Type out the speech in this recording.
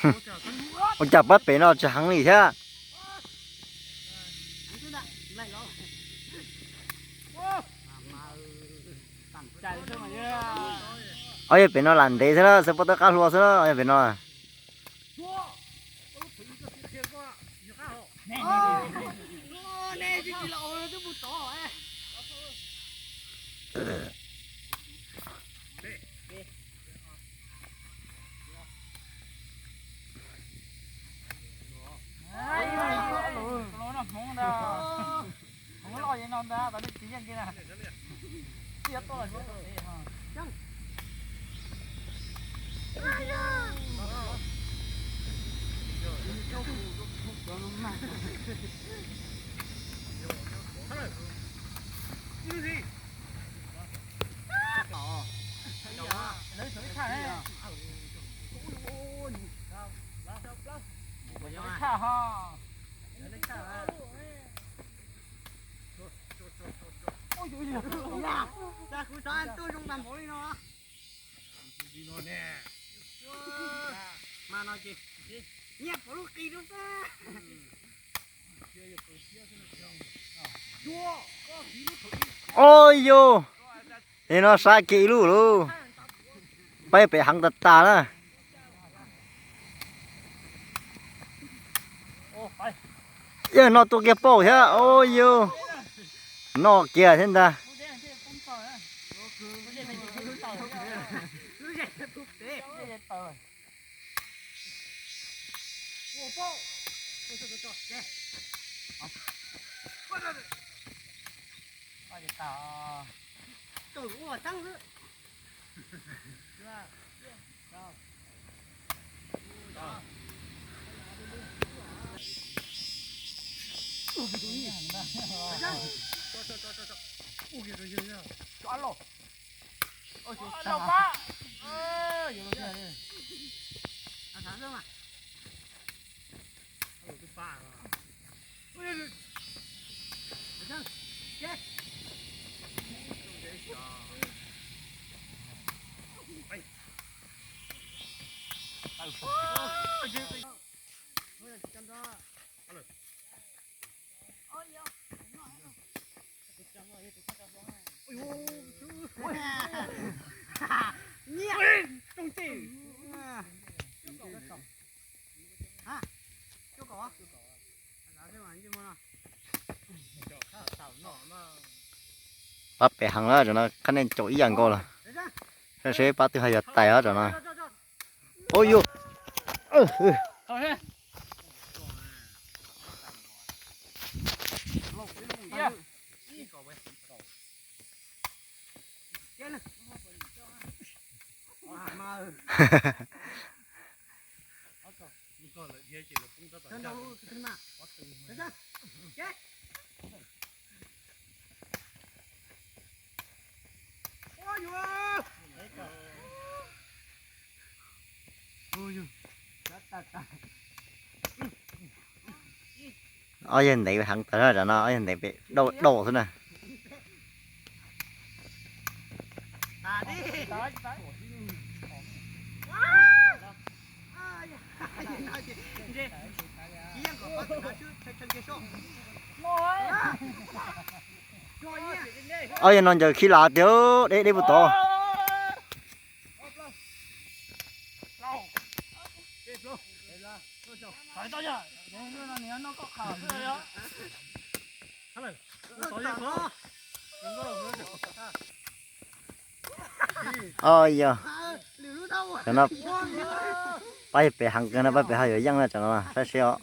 Ua cas pab pem no tsis heev li thiab. Ob yog pem no lam ntev xwb na, xwb pob tawb qab hlua xwb na, ob yog pem no. Kuv xav ntuj zoo tag npaum li no. Mas no ces nyiaj pov lub qis rau xwb. Ua yus, li no sab kiag ib lub lauj. Pab pem heev tas tas na. Yog no tua kiag pauj thiab, ua yus, no kiag thiab ntag. Pab pem heev lawm, tam no qhab nej caum ib yam nkaus lawm. Saib seb pab twg ho yuav tais os tam no. Ua yus. Ob yawg ntev heev tas zog tam no, ob yawg ntev pem dauj dauj xwb na. Ob yawg no ncaws khib lav tiag, deb deb puag tod. Os yog, tam no pab pem heev kawg no, pab pem ho yuav yeej na tam no, saib seb os.